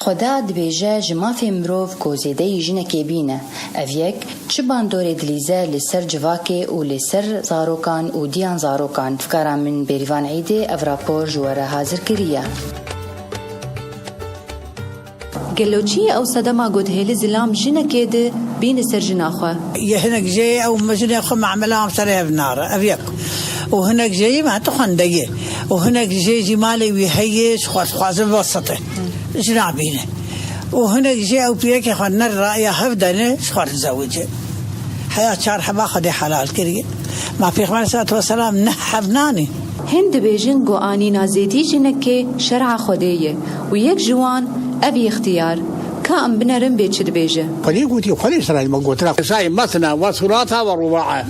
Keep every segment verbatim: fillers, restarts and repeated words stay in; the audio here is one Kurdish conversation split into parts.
Xweda dibêje ji mafê mirov ku zêdeyî jinekê bîne. Ev yek çi bandorê dilîze li ser civakê û li ser zarokan û diyan zarokan? Fkara min Bêrîvan Îdê ev rapor ji we re hazir kiriye. Gelo çi ye ew sedema ku dihêli zilam jinekê di bîne ser jina xwe? Yê hinek jê ew jinê xwe memela em serê hev nare, ev yek. Û hinek jê yî me heta xwendegê. Û hinek jê jî malê wî heye, ji xwe dixwaze vesite. Jina bîne. Û hinek jê ew pîrekê xwe nerra ya hev dene, ji xwe dizewice. Heya çar heba Xwedê helal kiriye. Ma Pêxember salatu vesselam neh hev nanî. Hin dibêjin ku anîna zêdî jinekê şer'a Xwedê ye û yek ji wan ev ixtiyar. Ka em binerin bê çi dibêje. Xwedê gotî, Xwedê serayî me gotina. Esayî metna ve surata ve ruba'a.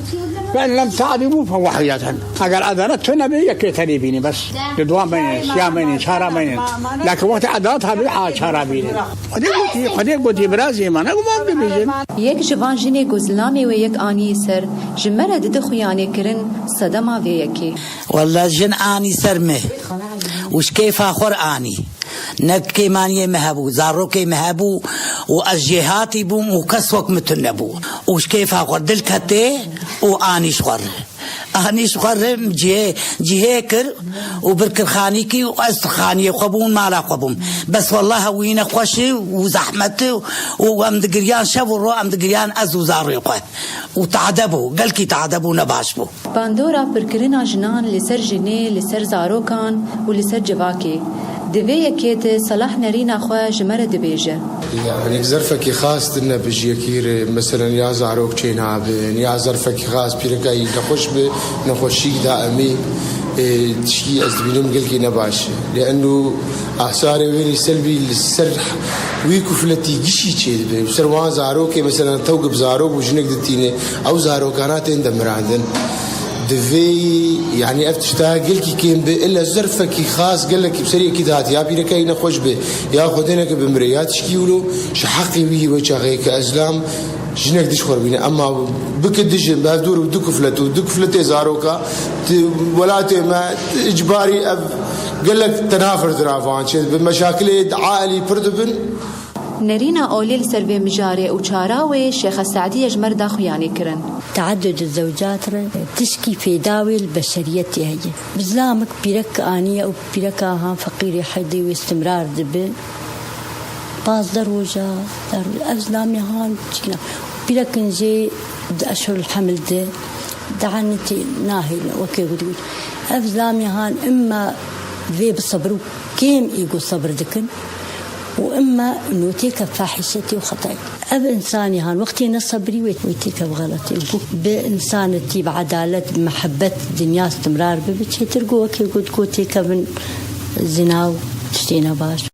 Fe in lem ta'dilu fe wahideten. Eger edalet tune be, yekê tenê bînî bes. Li dua meynin, siya meynin, çara meynin. Lakin wextê edalet habe, ha çara bînî. Xwedê gotî, Xwedê gotî, birazê me, ne guman dibêjin. Yek ji van jinê ku zilamê wê yek anî ser, ji me re didi xuyanê kirin sedema vê yekê. Welle jin anî ser me û ji kêfa xwe re anî. Ne kêmaniyê me hebû, zarokê me hebû û ez jêhatî bûm û kes wek min tune bû. Û ji kêfa xwe re dil ketê û anî ji xwe re. Anî ji xwe re cihê, cihê kir û bir kir xanîkî û ez xaniyê xwe bûm, mala xwe bûm. Bes wellahî wî nexweşî û zehmetî û em digiriyan şev û ro em digiriyan ez û zarê xwe. Û tade bû, gelkî tade bû, ne baş bû. Bandora pirkirina jinan li ser jinê, li ser zarokan û li ser civakê. Di vê yekê de Selah nerîna xwe ji me re dibêje. Yanî zerfekî xas tune bi ji yekî re, meselen ya zarok çênabin, ya zerfekî xas pîreka yî nexweş bi, nexweşîk daimî, e, tişkî ez dibînim gelkî ne baş e. Lê eno asarê wê nî selbî li ser wî kufletî gişî çêdibe. Li ser wan zarokê, meselen tewk bi zarok û jinek ditîne, ew zarokana tên demirandin. Divê, yanî ev tişta gelkî kêm be, illa zerfekî xas gelekî bi ser yekî dihat, ya pîreka yî nexweş be, ya Xwedê neke bimire, ya tişkî wilo, ji heqê wî yî wê çaxê ke ezlam jinek diş xwe bîne. Ema bike dijin, bi hevdûr û du kuflet û du kufletê zaroka, di welatê me, icbarî ev gelek tenafir diravan çêdibe, meşakilê ailî pir dibin. Nerîna olê li ser vê mijarê û çara wê Şêxa Se'dî ye ji me re da xuyanê kirin. Teaddud zewcat re tişkî fêda wê li beşeriyetê heye. Bi zilamik pîrek aniye û pîreka han feqîrê heyde wê istimrar dibe. Pazdeh roja, deh roja, ev zilamê han çikna. Pîrekin jê di eşhurul hemil de, daha nitê nahêlin, wekê ku digot. Ev zilamê han imma vê bi sebir û kêm î ku sebir dikin û imma notêke fahîşetê û xetayê. Ev insanê han wextê nesebirî wê, wê têke bi xeletê û ku bi insanetî, bi edalet, bi mehebet dinya istimrar bibe, çêtir ku wekê ku digot têkevin zina û tiştê nebaş.